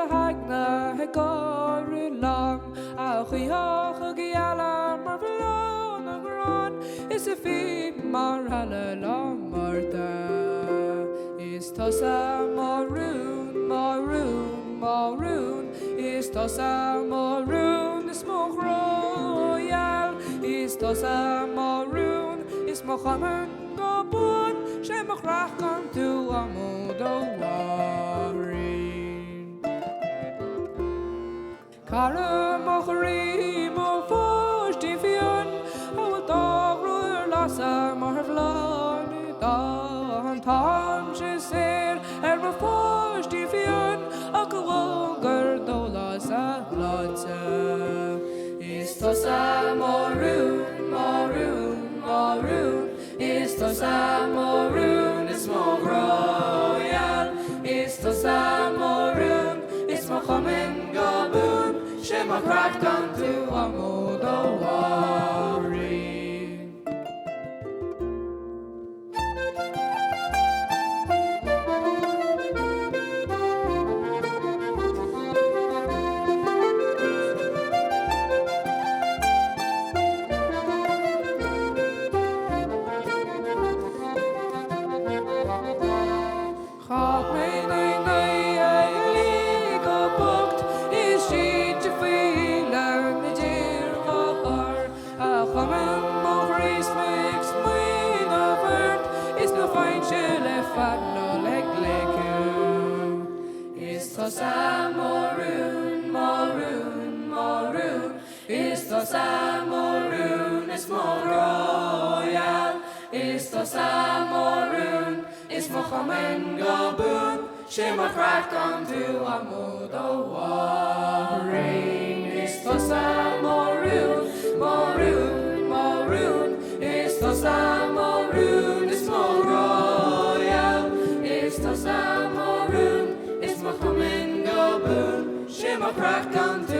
a haigne ag gáire liom A choícheacha geala mar bhláth na gcrann Is a phíb mar eala Lá Márta Is tusa mo rún, mo rún, mo rún Is tusa mo rún is mo ghrá gheal Is tusa mo rún is mo chumann go buan, 'Sé mo chreach gan tú a mo do mháithrín. Cara mo chroí, mo pháistí fiáin, a bhfuil do ghrá ar lasadh mar bhláth na dtonn. Táimse saor ar mo pháistí fiáin ach amháin gur dólás a shláinte. Is tusa mo rún, mo rún, mo rún, Is tusa mo rún is mo ghrá gheal Is tusa mo rún is mo chumann go buan 'Sé mo chreach gan tú a mo do mháithrín. Chaith mé naoi n-oíche ag luí go bocht is sínte faoi leann i dtír ghar a chumann mo chroí 's mé ag smaoineamh ort is ná faighimse le fad ná le gliceadh. Is tusa mo rún, mo rún, mo rún Is tusa mo rún is mo ghrá gheal Is tusa mo rún is mo chumann go buan 'Sé mo chreach gan tú a mo do mháithrín Is tusa mo rún, mo rún, mo rún Is tusa mo rún is mo ghrá gheal Is tusa mo rún is mo chumann go buan 'Sé mo chreach gan tú.